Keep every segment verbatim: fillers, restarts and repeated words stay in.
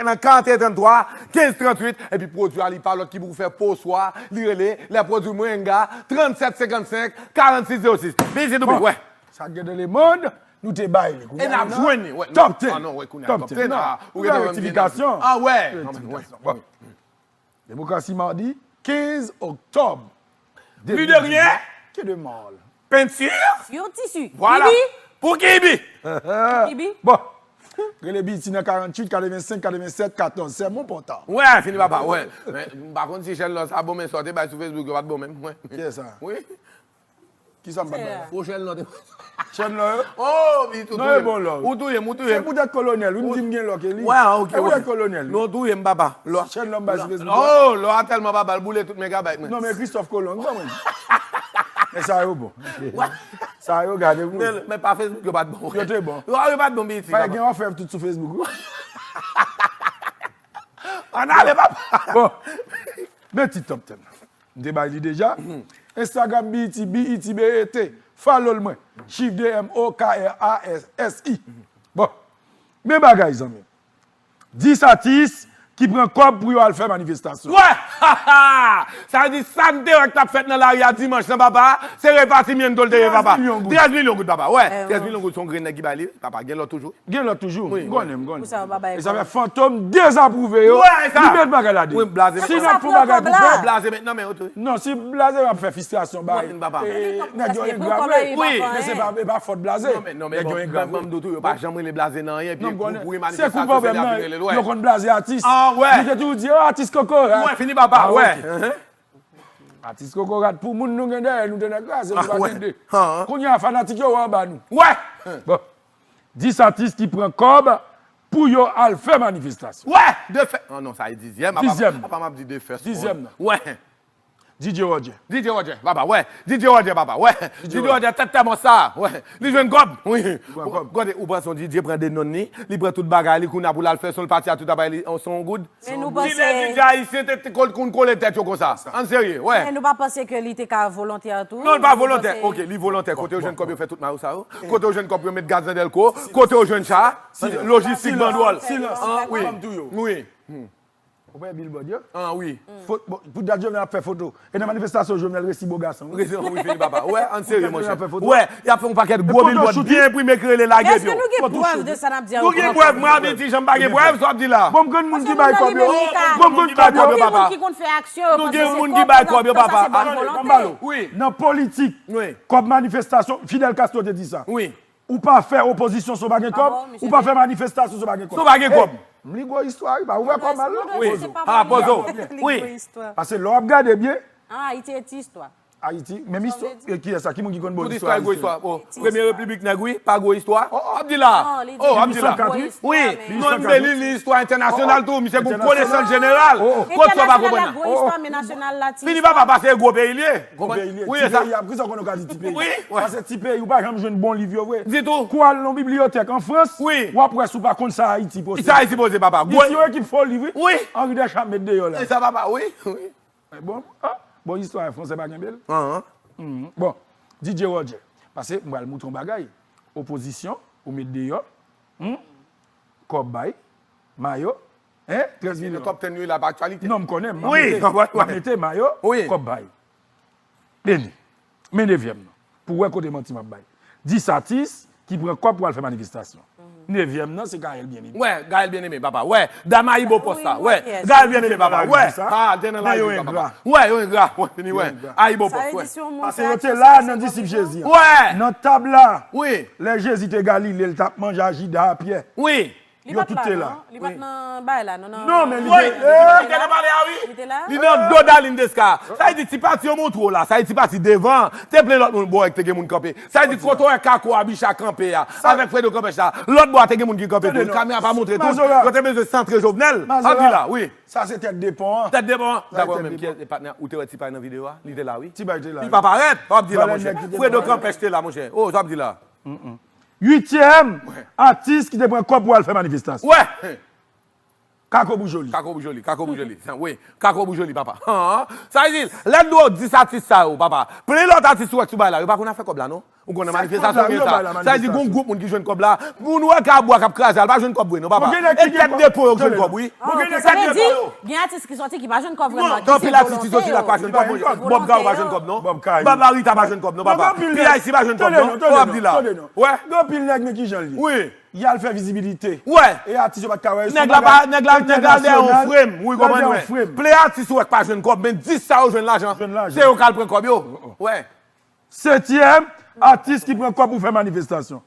nan karant et en trant twa, kenz trant uit, epi pwodui a li pa lòt ki pou fè po swa, li rele lè pwodui Mwenga, trant sèt senkant senk, karant sis zewo sis. Bizit ou wè. Sa k gen nan lemonn, nou te bay li. E n ap jwenn li. Top ten. Ah non, wè, kounye a top ten. Top ten. Ah, ou gen rektifikasyon. Ah, wè. Rektifikasyon. Bon. Demokrasi Madi, kenz oktòb. Plus de rien. Que de mal. Penti. Sur tissu. Voilà. Kibi. Pou kibi. Kibi. Bon. Rele B E T nan karant uit, katrevensenk, katrevensèt, katòz. Se mon pòtab. Wè, fini papa, wè. Men, m pa konn si chèn lò sa bon, men sa w te bay sou Facebook, yo pa t bon menm. Wè. Kiyès sa? Wi. Kisa m pa t bay la? Pwochèn lò te. Chèn lò yo? Oh, pi tou. Non, e bon lò. Ou touye m, ou touye m. Se poutèt kolonèl, ou di m gen lò ke li. Wè, ok, ok. Se poutèt kolonèl. Non, ou touye m, papa. Lò. Chèn lò m bay sou Facebook. Oh, lò a tèlman papa, l boule tout megabayt mwen. Non, men Christophe Colomb, ban mwen. Men sa yo bon. Sa yo gade pou. Men, men pa Facebook, yo pa t bon. Yo te bon. Yo, yo pa t bon, B E T, papa. Fè gen òfèv tout sou Facebook, wi. Ann ale, papa. Bon. Men ti top ten. M te bay li deja. Instagram B E T, B E T, B E T. Follow l mwen. Chif de M O K R A S I. Bon. Men bagay, zanmi. Dis atis ki pran kòb pou yo al fè manifestasyon. Wè! Sa vle di sa n te wè k t ap fèt nan lari a dimanch lan, papa, se repatimiento l te ye, papa. Trèz milyon goud. Trèz milyon goud, papa. Wè, trèz milyon goud se yon grenn nèg ki bay li, papa. Gen lòt toujou. Gen lòt toujou. Wi, m konnen, m konnen. Pou sa yo pa bay kòb. E sa fè Fantom dezapwouve yo. Wè, e sa. Li met bagay la deyò. Wi, blaze. Si n ap fè yon bagay pou pèp. Blaze met nan men yo tou. Non, si blaze ap fè fistrasyon bay. Nèg yo engra vre. Wi. Men se pa, e pa fòt blaze. Non, men, non, men nèg yo engra vre. Ban m di w tou, yo pa janm rele blaze nan anyen. Non, m konnen. Se kou pwoblèm nan, yo konn blaze atis. Ah, wè. Yo te toujou di, oh, atis kokorat. Wè, fini papa, wè. Atis kokorat pou moun nou gen dèyè nou te nan kraze, nou pa gen de. Kounye a fanatik yo wè anba nou. Wè! Bon. Dis atis ki pran kòb pou yo al fè manifestasyon. Wè! De fè. Oh non, sa e dizyèm. Dizyèm. Apa m ap di de fè. Dizyèm nan. Wè. D J Roger. D J Roger, papa, wè. D J Roger, papa, wè. D J Roger, tèt tèmò sa, wè. Li jwenn kòb, wi. Gade, ou pran son D J, pran de nonn li, li pran tout bagay li, kounye a pou l al fè son, l pati a tout apay li, son goud. Men nou panse. Kilè D J ayisyen te, te kol-, konn kole tèt yo konsa? Ann serye, wè. Men nou pa panse ke li te ka volontè tou? Non, li pa volontè. Ok, li volontè. Kote yo jwenn kòb yo fè tout mayo sa yo? Kote yo jwenn kòb yo met gaz nan dèlko? Kote yo jwenn cha? Lojistik bandwòl. Silans. Wi. Wi. Ou pa wè billboard yo? Ah, wi. Pou dat Jovenel ap fè foto. E nan manifestasyon Jovenel resi bo gason, wi. Resi, wi, fini papa. Wè, ann serye, monchè. Wè, y ap fè yon pakèt gwo billboard byen enprime ki rele lage pye w. Èske nou gen prèv de sa n ap di a? Nou gen prèv, mwen ap di jan m pa gen prèv, sa w ap di la. Bon, m konn moun ki bay kòb yo. Bon, m konn kòb yo, papa. Nou gen moun ki bay kòb yo, papa. Wi. Nan politik, kòb manifestasyon, Fidel Castro te di sa. Wi. Ou pa fè opozisyon si w pa gen kòb, ou pa fè manifestasyon si w pa gen kòb. Si w pa gen kòb. M li gwo istwa, wi, pa ouvè kò mal, non. Wi. Ah, pozo. Wi. Paske lè w ap gade byen. Ah, Ayiti e ti istwa. Ayiti, menm istwa. E kiyès sa? Ki moun ki konn bon istwa Ayiti? Tout istwa e gwo istwa. Bon, premye repiblik nèg, wi, pa gwo istwa. W ap di la. Oh, w ap di la. Wi. Non, m te li, li istwa entènasyonal tou, misye gon konesans jeneral. Kot sa w pa konprann la? Gwo istwa, men nasyonal la ti. Fini papa, paske e gwo peyi l ye. Konprann? Wi, e sa. Ti peyi a, poukisa w konn yo ka di ti peyi? Wi, wi. Paske ti peyi, ou pa janm jwenn bon liv yo vre. Ditou. Kou al nan bibliyotèk an Frans, wi, w ap wè si w pa konn sa Ayiti poze. Sa Ayiti poze, papa. Li se yon ekip foli, wi. Wi. Henri Deschamps met deyò la. E sa, papa, wi, wi. Bon, ah, bon, istwa fransè pa kenbe l. Bon, D J Roger. Paske m pral moutre yon bagay. Opozisyon, ou met deyò. Kòb bay. Mayo. Hein? Trèz milyon. Top ten yo la pa aktyalite. Non, m konnen. M ap mete mayo. Kòb bay. Beni. Men nevyèm nan. Pou wè kote manti m ap bay. Dis atis ki pran kòb pou al fè manifestasyon. Nevyèm nan, se Gaël Bien-Aimé. Wè, Gaël Bien-Aimé, papa. Wè, dam Ayibopost la. Wè, Gaël Bien-Aimé, papa. Wè. Ah, te nan lari, papa. Wè, yo engra. Wè, fini, wè. Ayibopost, wè. Paske yo te la nan disip Jezi an. Wè. Nan tab la. Wi. Lè Jezi te Galile, l t ap manje a Jida, a Pyè. Wi. Yo tout te la. Li pa t la, non. Li pa t nan bagay la, non, non. Non, men li te la. Li te nan palè a, wi. Li te la. Li nan do Dalin Deska. Sa vle di ti pati yo montre w la. Sa vle di ti pati devan. Te plen lòt moun bò ki te gen moun kanpe. Sa vle di kote w wè Kako a Bicha kanpe a. Avèk Fredo Kanpèch la. Lòt bò a te gen moun ki kanpe tou. Kamera pa montre tout. Yo te bezwen santre Jovenel. W ap di la, wi. Sa se tèt de pon an. Tèt de pon an. Dakò, men kiyès patnè ou te wè Ti Pay nan videyo a? Li te la, wi. Ti Pay te la. Li pa parèt. W ap di la, monchè. Fredo Kanpèch te la, monchè. Oh, w ap di la. Uityèm atis ki te pran kòb pou al fè manifestasyon. Wè. Kako Boujoli. Kako Boujoli, Kako Boujoli. Wi, Kako Boujoli, papa. Sa vle di, lè n di w dis atis sa yo, papa. Plen lòt atis ou wè k sou bay la, yo pa konn afè kòb la, non. Ou konnen manifestasyon gen sa. Sa vle di gon gwoup moun ki jwenn kòb la. Moun wè ka bwa k ap kraze a, l pa jwenn kòb vre non, papa. E tèt de pon yo k jwenn kòb, wi. Sa vle di, gen atis ki sòti ki pa jwenn kòb vrèman. Gen anpil atis ki sòti la k pa jwenn kòb. Bob Gaou pa jwenn kòb non. Bob Rita pa jwenn kòb non, papa. P I C pa jwenn kòb non. Sa w ap di la. Wè. Gen anpil nèg, men ki jan l ye. Wi. Y al fè vizibilite. Wè. E atis yo pa t ka wè yo sou bagay entènasyonal. Nèg la, nèg la dèyè yon frame, wi, konprann, wè. Ple atis ou wè k pa jwenn kòb, men dis sa yo jwenn lajan. Se yo k al pran kòb yo. Wè. Setyèm atis ki pran kòb pou fè manifestasyon.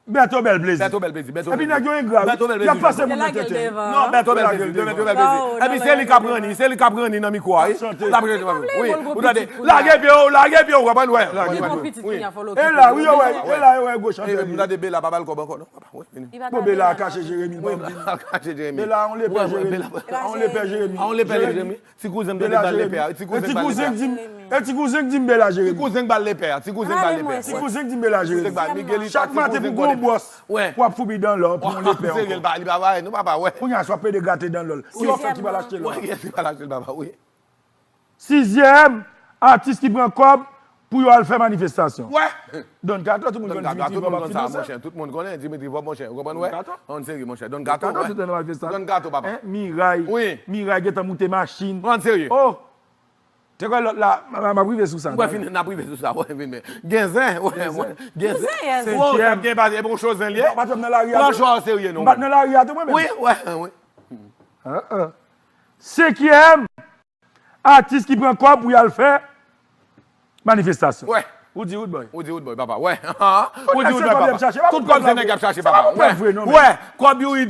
Bèto Bèl Plezi. Bèto Bèl Plezi. Epi nèg yo engra, wi. Y ap pase moun nan tete. Non, Bèto Bèl Plezi. Bèto Bèl Plezi. Epi se li k ap ranni, se li k ap ranni nan mikwo a, wi. L ap chante. Wi, ou tande. Lage pye w, lage pye w, w konprann, wè. E la, wi, yo wè, e la, yo wè gwo chantè li. Ou tande Bela pa ba l kòb ankò, non. Bon, Bela kache Jeremi, bon, vini. Bela, on lepè Jeremi. On lepè Jeremi. On lepè Jeremi. Ti kouzen m tande bal lepè a. Ti kouzen k ba l lepè a. E ti kouzen k di m Bela Jeremi. Ti kouzen k ba l lepè a. Ti kouzen k ba l lepè a. Ti kouzen k di m Bela Jeremi. Chak maten pou gwo bwòs, w ap foubi dan lò pou yon lepè ankò. Li pa, li pa parèy non, papa, wè. Kounye a, si w ap pede grate dan lò l. Ki ofè ki pral achte lò a? Wè, ki ofè ki pral achte l, papa, wi. Sizyèm atis ki pran kòb pou yo al fè manifestasyon. Wè. Don Kato, tout moun konn Dimitri Vorbe ap fin sa, monchè. Tout moun konnen Dimitri Vorbe, monchè. Ou konprann, wè? An seri, monchè. Don Kato, wè. Don Kato, papa. Miray. Wi. Miray gentan moute machin. An seri. Oh! Te kwè lòt la, m ap rive sou sa. Wè, fin, n ap rive sou sa. Wè, vin, men. Gen zen, wè, wè. Gen zen. Setyèm. Gen pa, e bon, cho zen li ye. Pran cho a o serye, non. M pa t nan lari a tou, mwen menm. Wi, wè, wi. Senkyèm atis ki pran kòb pou y al fè manifestasyon. Wè. Ou di Roodboy. Ou di Roodboy, papa. Wè. Ou di Roodboy, papa. Tout kòb se nèg y ap chache, papa. Wè. Wè. Kòb Youri,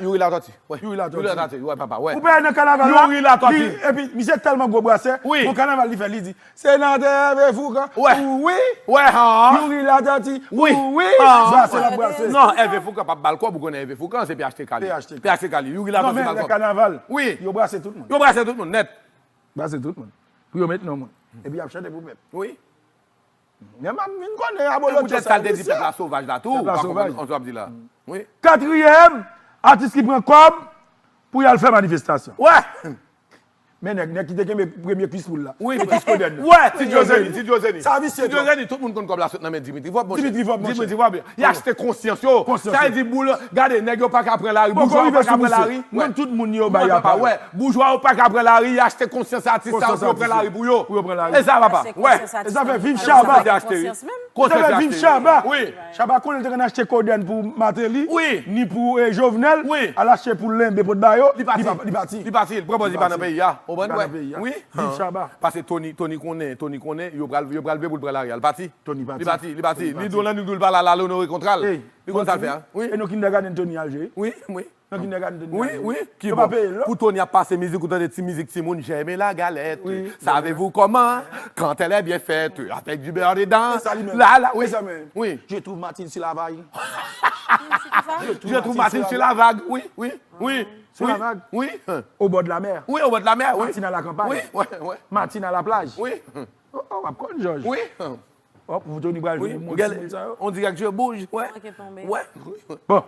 Youri Latòti. Wè. Youri Latòti. Youri Latòti, wè, papa. Wè. Ou pa wè nan kanaval la? Youri Latòti. Epi misye tèlman gwo brasè. Wi. Bon, kanaval li fè, li di, Senatè Hervé Foucan. Wè. Wi. Wè, han. Youri Latòti. Wi. Wi. Brase l ap brase. Non, Hervé Foucan p ap ba l kòb, ou konnen Hervé Foucan se P H T K li. P H T K. P H T K li. Youri Latòti ba l kòb. Non, men nan kanaval. Wi. Yo brase tout moun. Yo brase tout moun, nèt. Brase tout moun. Pou yo met non moun. Epi y ap chante pou pèp. Wi. Men m ap vin konnen abolotcho sa yo di sa. Poutèt sa l te di pèp la sovaj la tou, ou pa konprann sa m ap di la. Wi. Katriyèm atis ki pran kòb pou y al fè manifestasyon. Wè. Men nèg, nèg ki te kenbe premye kwis poul la. Wi. E kwis kodèn nan. Wè, Ti Djo Zeni, Ti Djo Zeni. Sa visye twòp. Ti Djo Zeni, tout moun konn kòb la sot nan men Dimitri Vorbe, monchè. Dimitri Vorbe, monchè. Dimitri Vorbe. Y achte konsyans yo. Konsyans yo. Sa vle di boul, gade, nèg yo pa ka pran lari, boujwa yo pa ka pran lari. Mwen tout moun yo bay apal. Wè, papa, wè. Boujwa yo pa ka pran lari, y achte konsyans atis sa yo pou yo pran lari pou yo. Pou yo pran lari. E sa, papa. Wè. E sa fè viv Shabba. Sa fè viv Shabba. Wi. Shabba konnen l te konn achte kodèn pou Martelly, ni pou, eh, Jovenel, al achte pou l lenbe pot ba yo, li pati. Li pati. Li pati, li pran pòz li pa nan peyi a. Ou konprann? Li pa nan peyi a. Wi. Viv Shabba. Paske Tony, Tony konnen, Tony konnen, yo pral, yo pral vle pou l pran lari a. Li pati. Tony pati. Li pati, li pati. Li di w nan nou di w l pa la, l al onore kontra l. Li konn sa l fè a. Wi. E nan kindergarten Tony al jwe? Wi, wi. Nan kindergarten Tony al jwe? Wi, wi. Ki bon. Yo pa peye l non. Pou Tony ap pase mizik, ou tande ti mizik timoun, j'aime la galette. Wi. Savez-vous comment? Quand elle est bien faite, avec du beurre dedans. E sa li menm. La, la, wi. E sa menm. Wi. Je trouve Martine sur la vague. Je trouve Martine sur la vague. Wi, wi, wi. Sur la vague. Wi. Au bord de la mer. Wi, au bord de la mer, wi. Martine à la campagne. Wi, wi, wi. Martine à la plage. Wi. Oh, oh, w ap konn, Jòj. Wi. Oh, pou Tony pral jwenn yon mot timoun sa yo. On dirait que je bouge. Wè. Wè. Bon.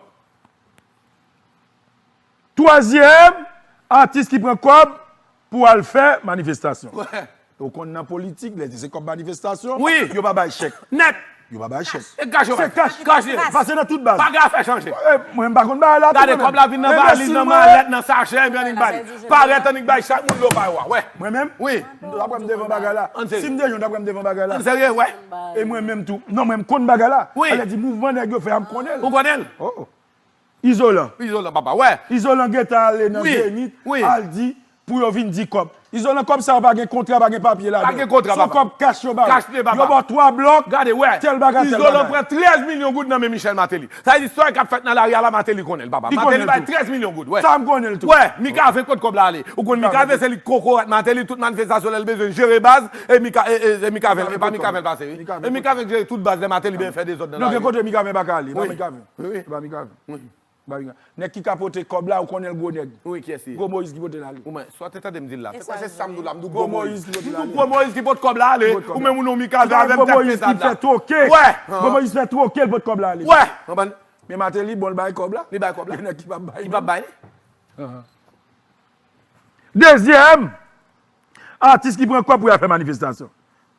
Twazyèm atis ki pran kòb pou al fè manifestasyon. Wè. Ou konn nan politik, lè se kòb manifestasyon, wi, yo pa bay chèk. Nèt. Yo pa bay chèk. E kach yo bay. Se kach. Kach li ye. Pase nan tout baz. Pa gen afè chanje. Eh, mwen, m pa konn bagay la tou, mwen menm. Gade, kòb la vin nan valiz, nan malèt, nan sachè, epi annik bay. Parèt, annik bay chak moun lo pa yo a. Wè. Mwen menm? Wi. M ta pran m devan bagay la. An serye. Si m te jwenn, m ta pran m devan bagay la. An serye, wè. E mwen menm tou. Non, mwen, m konn bagay la. Wi. Sa vle di mouvman nèg yo fè a, m konnen l. Ou konnen l? Oh, oh. Izolan. Izolan, papa, wè. Izolan gentan ale nan Zenith, al di pou yo vin di kòb. Izolan, kòb sa yo pa gen kontra, pa gen papye ladan. Pa gen kontra, papa. Se yon kòb kach yo ba w. Kach li ye, papa. Yo ba w twa blòk, tèl bagay, tèl bagay. Gade, wè. Izolan pran trèz milyon goud nan men Michel Martelly. Sa vle di sa k ap fèt nan lari a la, Martelly konnen l, papa. Martelly bay trèz milyon goud, wè. Sa m konnen l tou. Wè, Mikaven, kot kòb la ale? Ou konn Mikaven, se li k kokorat Martelly, tout manifestasyon lè l bezwen jere baz, e Mika, e, e, e Mikaven, e pa Mikaven l pase, wi. E Mikaven k jere tout baz lè Martelly bezwen fè dezòd nan lari. Non, gen kote Mikaven pa ka ale, pa Mikaven. Wi, wi. E pa Mikaven. Wi. Ba piga. Nèg ki ka pote kòb la, ou konnen l gwo nèg. Wi, kiyès li ye? Gwo Moyiz ki pote l ale. Ou mwen, sa w te tande m di l la. Se kwè se sa m di w la, m di w Gwo Moyiz ki pote l ale. M di w Gwo Moyiz ki pote kòb la ale. Ou menm ou non Mikaven avè m k ap fè sa la. Gwo Moyiz ki fè twoke. Wè. Gwo Moyiz fè twoke, l pot kòb la ale. Wè. Men Martelly, bon, l bay kòb la. Li bay kòb la. Gen nèg ki p ap bay. Li p ap bay li. Dezyèm atis ki pran kòb pou y al fè manifestasyon.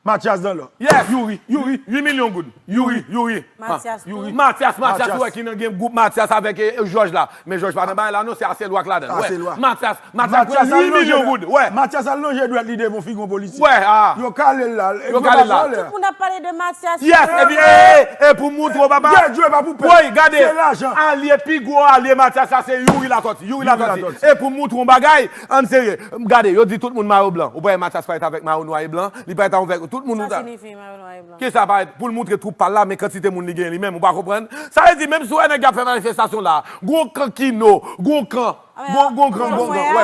Mathias Danlò. Yes. Youri, Youri. Uit milyon goud. Youri, Youri. Mathias Youri. Mathias, Mathias, ou wè ki nan gen gwoup Mathias avèk eh, Jòj la. Men Jòj pa nan bagay la non, se Aselwa k ladan. Aselwa. Mathias, Mathias pran uit milyon goud. Wè. Mathias al lonje dwèt li devan figon polisye. Wè, ah. Yo kale l la. Yo kale l la. Tout moun ap pale de Mathias. Yes, epi eh, eh, pou moutre w papa. Dye pa pou pèp. Woy, gade. Se lajan. Alye pi gwo alye Mathias la se Youri Latortue. Youri Latortue. E pou moutre w bagay, ann serye. Gade, yo di tout moun mayo blan. Ou pa wè Mathias parèt avèk mayo nwa e blan. Li parèt avèk tout moun. Sa siyifi mayo nwa e blan. Kisa parèt pou l moutre twoup pa l la, men kantite moun li genyen li menm, ou pa konprann? Sa vle di, menm si w wè nèg y ap fè manifestasyon la, gon kan kino, gon kan, gon, gon kan, gon kan, wè, wè,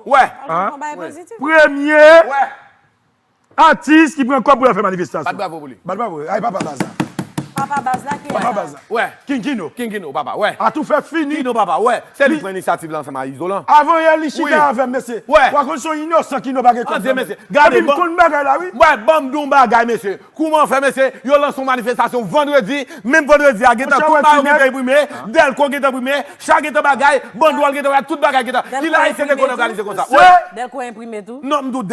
wè. Wè. Premye atis ki pran kòb pou l fè manifestasyon. Bat bravo pou li. Bat bravo. Ay, papa baz la. Papa baz la ki Papa baz la. Wè. King Kino. King Kino, papa, wè. Atoufe fini. Kino, papa, wè. Se li pran inisyativ la ansanm a Izolan. Avan yè, li chita avè m, mesye. Wè. Ou pa konn se yon inosan Kino pa gen kòb nan men. Gade, epi m konn bagay la, wi. Wè, ban m di w yon bagay, mesye. Kouman fè, mesye? Yo lanse yon manifestasyon vandredi. Menm vandredi a, gentan tout mayo gentan enprime. Dèlko gentan enprime. Cha gentan bagay. Bandwòl gentan bagay. Tout bagay gentan. Ki lè Ayisyen te konn òganize konsa? Wè. Dèlko enprime tou. Non, m di w,